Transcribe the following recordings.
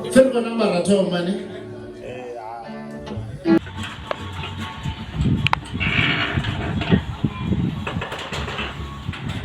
Pfhe ri khou namba ra thoma ne.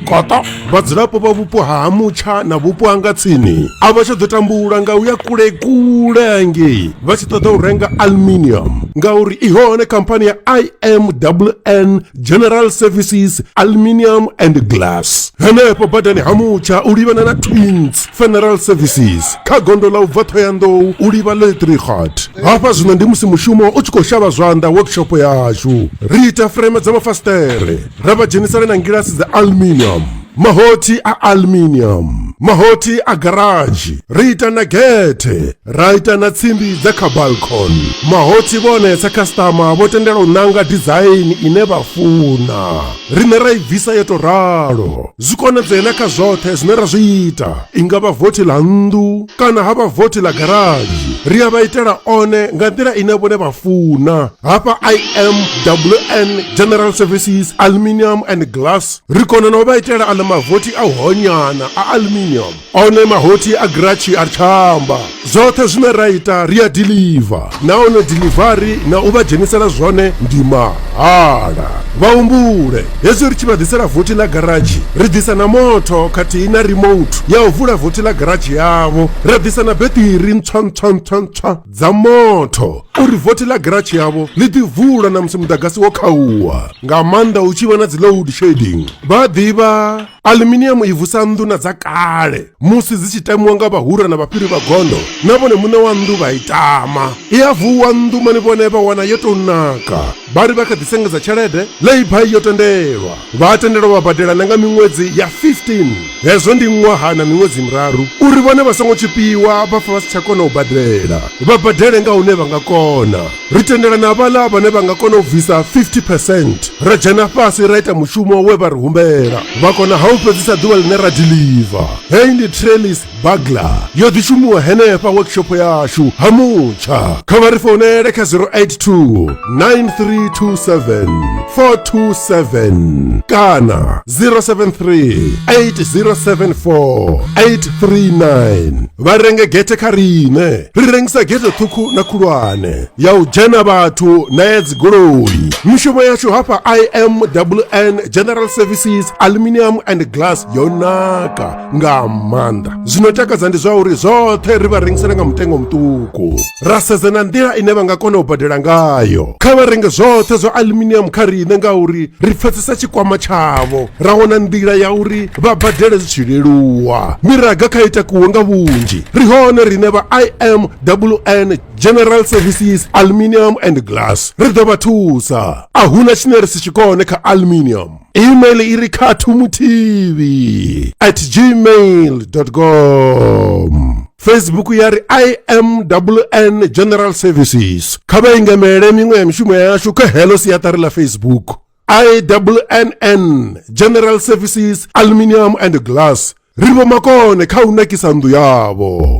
Kota vhadzulapo vha vhupo ha Mutsha na vhupo ha nga tsini a vha tsha ḓo tambula nga u ya kule kule hangei vha tshi ṱoḓa u renga aluminium ngauri i hone khamphani ya IMWN General Services Aluminium and Glass henefho badani ha Mutsha u livhana na Twins Funeral Services kha gondo ḽa u bva Thohoyandou u livha Letrichat. Hafha zwino ndi musi mushumo u tshi khou shavha zwanḓa workshop yashu. Ri ita freme dza mafasiṱere, ra vha dzhenisela na ngilasi dza aluminium, mahothi a aluminium, mahothi a garadzhi, ri ita na gethe, ra ita na tsimbi dza kha balcon. Mahothi vhone sa khasiṱama vho tendelwa u ṋanga dizaini ine vha funa, riṋe ra i bvisa yo tou ralo. Zwi konadzea na kha zwoṱhe zwine ra zwi ita, i nga vha vothi ḽa nnḓu kana ha vha vothi ḽa garadzhi, ri a vha itela one nga nḓila ine vhone vha funa. Hafha IMWN General Services Aluminium and Glass ri kona na u vha itela aḽa mavothi a u honyana a aluminium, one mahothi a giratshi a tsha amba. Zwoṱhe zwine ra ita ri a deliver, nahone delivery na u vha dzhenisela zwone ndi mahala. Vha humbule, hezwi ri tshi vha ḓisela vothi ḽa garadzhi, ri ḓisa na motho khathihi na remote ya u vula vothi ḽa garadzhi yavho, ra ḓisa na beṱiri ntswa ntswa ntswa ntswa dza motho uri vothi ḽa garatshi yavho ḽi ḓi vula na musi muḓagasi wo khauwa, nga maanḓa hu tshi vha na dzi load shedding. Vha ḓivha Aluminium i vusa nnḓu na dza kale musi dzi tshi tamiwa nga vhahura na vhafhiri vha gondo, na vhone muṋe wa nnḓu vha i tama. I a vuwa nnḓu mani vhone vha wana yo tou naka. Vha ri vha kha ḓi sengedza tshelede, lay-by yo tendelwa. Vha a tendelwa vha badela na nga miṅwedzi ya 15, hezwo ndi ṅwaha na miṅwedzi miraru, uri vhone vha songo tshipiwa vha pfa vha si tsha kona u badela. Vha badele nga hune vha nga kona. Ri tendela na vhaḽa vhane vha nga kona u bvisa 50 percent, ra dzhena fhasi ra ita mushumo we vha ri humbela, vha kona ha u fhedzisa ḓuvha ḽine ra deliver. Heyi ndi Trellis Burglar, yo ḓi shumiwa henefha workshop yashu ha Mutsha. Kha vha ri founele kha 082 9327 427 kana 073 8074 839. Vha renge gethe kha riṋe. Ri rengisa gethe ṱhukhu na khulwane ya u dzhena vhathu na ya dzigoloi. Mishumo yashu hafha IMWN General Services Aluminium and Glass yo naka nga maanḓa. Zwino takadza ndi zwa uri zwoṱhe ri vha rengisela nga mutengo muṱuku, ra sedza na nḓila ine vha nga kona u badela ngayo. Kha vha renge zwoṱhe zwa aluminium kha riṋe ngauri ri pfesesa tshikwama tshavho, ra wana nḓila ya uri vha badele zwi tshi leluwa. Miraga kha i takuwe nga vhunzhi, ri hone riṋe vha IMWN General Services Aluminium and Glass, ri ḓo vha thusa. A huna tshine ri si tshi kone kha aluminium. Email i ri khathumuthivi at gmail com. Facebook ya ri IMWN General Services. Kha vha ingamele miṅwe ya mishumo yashu kha heḽo siaṱari ḽa Facebook. IWNN General Services Aluminium and Glass. Ri vho makone kha u nakisa nnḓu yavho.